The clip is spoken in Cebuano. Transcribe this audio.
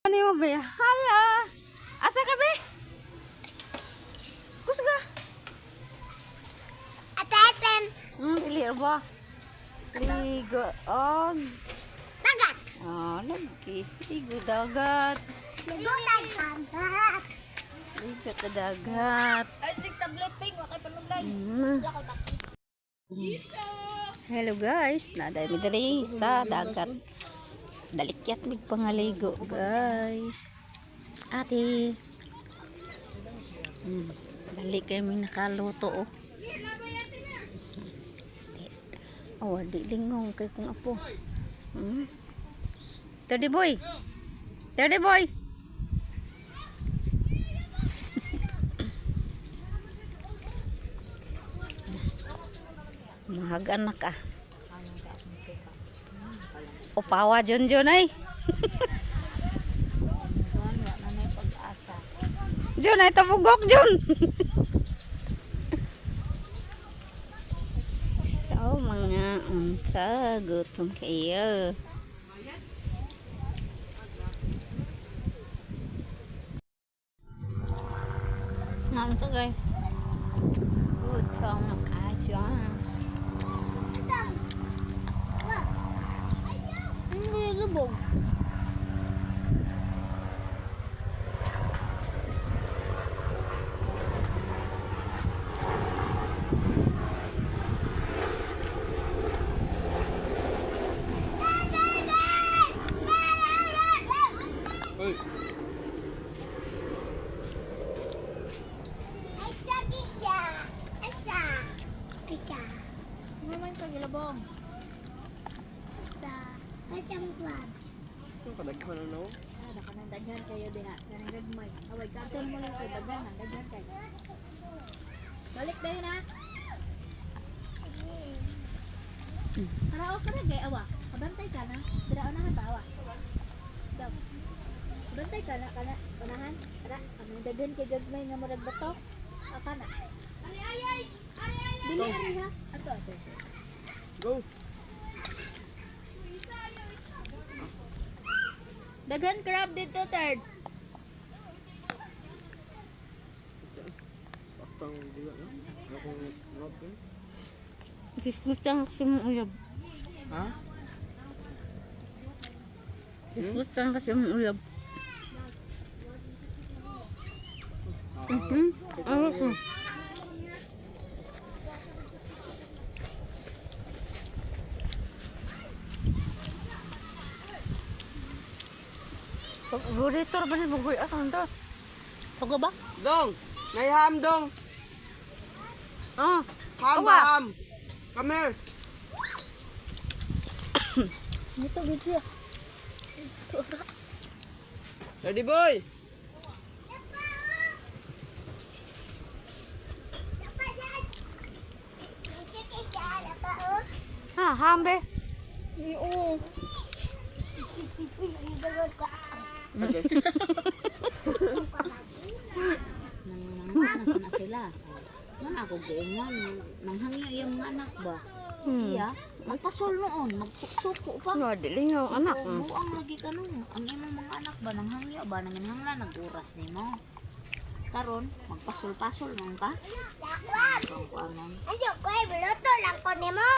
Ano mo ba? Hala. Asa ka be? Kusga. Atasen. Dili ra ba? Ligo og Dagat. Ah, lagi. Ligo dagat. Ligo dagat. Ligo ta dagat. Ay, sig tablet ping, wakay panuglay. Hello guys, naday mi diri sa dagat. Dalikyat mig pangaligo guys. Ate. Dali kay mi nakaluto oh. Oh, di lingong kay kung apo. Thirty boy. Thirty boy. Mahag-anak ah. Upawa John John ay. John ay tabugok John. So mga unta gutom kayo. Ano to guys? Gutom na kayo. Hindi lubog. Uy. Isa, isa, isa. Naman ka gilabong. Isa, isang crab. Ano kadaghan na no? Ada ka nang daghan kayo diha. Kanang gagmay. Away katon mo lang kay daghan na daghan kayo. Balik dayon ha. Para o ka na gay awa. Kabantay ka na. Dira unahan ba awa. Daw. Kabantay ka na kana unahan. Ara kanang daghan kay gagmay nga murag bato. Aka na. Dili ari ha. Ato ato. Go. Daghan crab dito third. Paktang dila no. Akong ngap eh. Disgutan kasi mong uyab. Ha? Disgutan kasi mong uyab. Ano ko? Paborito ra ba ni Bugoy? Asan to? Tugo ba? Dong! Nay ham dong. Ah, Ham Awa. ham. Come here. Dito gud siya. Ready boy. Ha, hambe. Oo. Nang na sila. Man ako giingon, nanghangyo yung mga anak ba? Siya, magpasol noon, magsuko pa. No, dili nga ang anak. Oo, buang lagi ka nun. Ang imong mga anak ba, nanghangyo ba, nanginhangla, nag-oras nimo. Karon, magpasol-pasol noon ka. Ang kuanon. Ayo, koy, biluto lang ko nimo.